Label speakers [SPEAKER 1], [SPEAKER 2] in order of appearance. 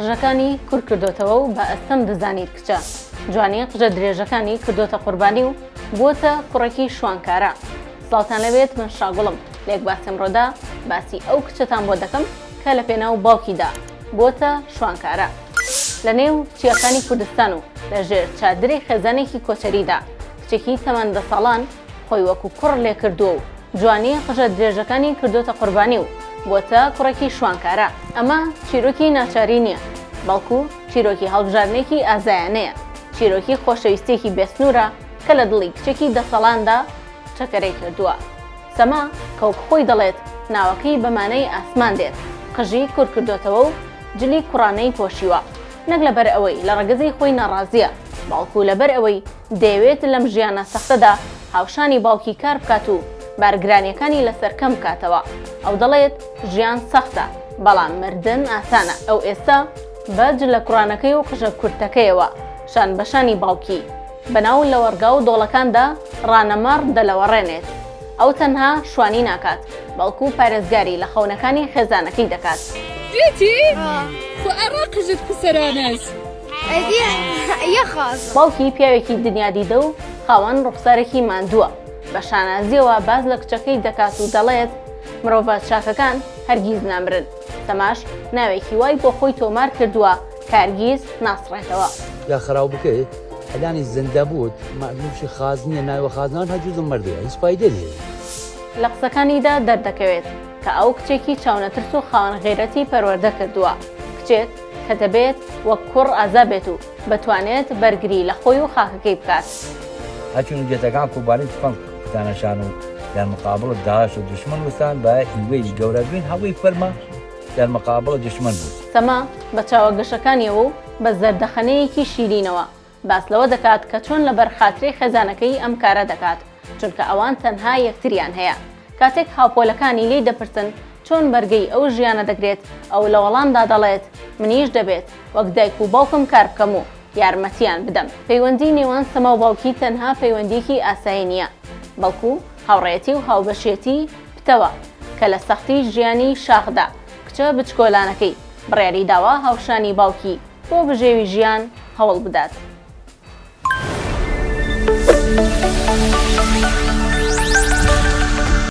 [SPEAKER 1] قژەکانی کورت کردۆتەوە و بە ئەستەم دەزانیت کچە. جوانی قژە درێژەکانی کردۆتە قوربانی و بووەتە کوڕێکی شوانکارە. سڵاوتان لێبێت من شاگوڵم لە یەک باسی ئەمڕۆدا باسی ئەو کچەتان بۆ دەکەم کە لە پێناو باوکیدا بووەتە شوانکارە. لە نێو چیاکانی کوردستان و لە ژێر چادری خێزانێکی کۆچەریدا کچێکی تەمەن دە ساڵان خۆی وەکو کوڕ لێکردووە و جوانی قژە درێژەکانی کردۆتە قوربانی و بۆتە کوڕێکی شوانکارە. ئەمە چیرۆکی ناچاری نییە، بەڵکو چیرۆکی هەڵبژاردنێکی ئازایانەیە، چیرۆکی خۆشەویستییەکی بێسنوورە کە لە دڵی کچێکی دە ساڵاندا چەکەرەی کردووە. سەما کە وەک خۆی دەڵێت ناوەکەی بە مانای ئاسمان دێت، قژی کورتکردۆتەوە و جلی کوڕانەی پۆشیوە، نەک لەبەر ئەوەی لە ڕەگەزی خۆی ناڕازییە، بەڵکو لەبەر ئەوەی دەیەوێت لەم ژیانە سەختەدا هاوشانی باوکی کار بکات و بارگرانییەکانی لەسەر کەم بکاتەوە. ئەو دەڵێت ژیان سەختە، بەڵام مردن ئاسانە. ئەو ئێستا بە جلە کوڕانەکەی و قژە کورتەکەیەوە شان بە شانی باوکی بەناو لەوەڕگا و دۆڵەکاندا ڕانەمەڕ دەلەوەڕێنێت. ئەو تەنها شوانی ناکات، بەڵکو پارێزگاری لە خەونەکانی خێزانەکەی دەکات.
[SPEAKER 2] دیتی؟ خۆ ئەڕا قژت پسەرانەس؟
[SPEAKER 1] باوکی پیاوێکی دنیادیدە و خاوەن ڕوخسارێکی ماندووە، بە شانازییەوە باس لە کچەکەی دەکات و دەڵێت، مرۆڤە چاکەکان هەرگیز نامرن. سەماش ناوێکی وای بۆ خۆی تۆمار کردووە کە هەرگیز ناسڕێتەوە.
[SPEAKER 3] یا خراو بکەێ ئەلانی زندە بوت مەعلومشی خاس نیە ناوە خاس نان هەجوزم مردێ هیچ فایدە نیە.
[SPEAKER 1] لە قسەکانیدا دەردەکەوێت کە ئەو کچێکی چاونەترس و خاوەن غیرەتی پەروەردە کردووە، کچێک کە دەبێت وەک کوڕ ئازا بێت و بتوانێت بەرگری لە خۆی و خاکەکەی بکات.
[SPEAKER 3] هەرچون حجەتەکان قوربانی تفەنگ کوتانە شان و در مقابل داعش و دشمن وستان باید ئیوەیش گەورە بوین هەوەی فەرما در مقابل دشمن بود.
[SPEAKER 1] سەما بە چاوە گەشەکانیەوە و بە زەردەخەنەیەکی شیرینەوە باس لەوە دەکات کە چۆن لەبەر خاتری خێزانەکەی ئەم کارە دەکات، چونکە ئەوان تەنها یەکتریان هەیە. کاتێک هاوپۆلەکانی لێی دەپرسن چۆن بەرگەی ئەو ژیانە دەگرێت، ئەو لە وەڵامدا دەڵێت، منیش دەبێت وەک دایک و باوکم کار بکەم و یارمەتیان بدەم. پەیوەندی نێوان سەما و باوکی تەنها پەیوەندییەکی ئاسایی نییە، بەڵکو هاوڕێیەتی و هاوبەشێتی پتەوە کە لە سەختی ژیانی شاخدا کچە بچکۆلانەکەی بڕیاری داوە هاوشانی باوکی بۆ بژێوی ژیان هەوڵ بدات.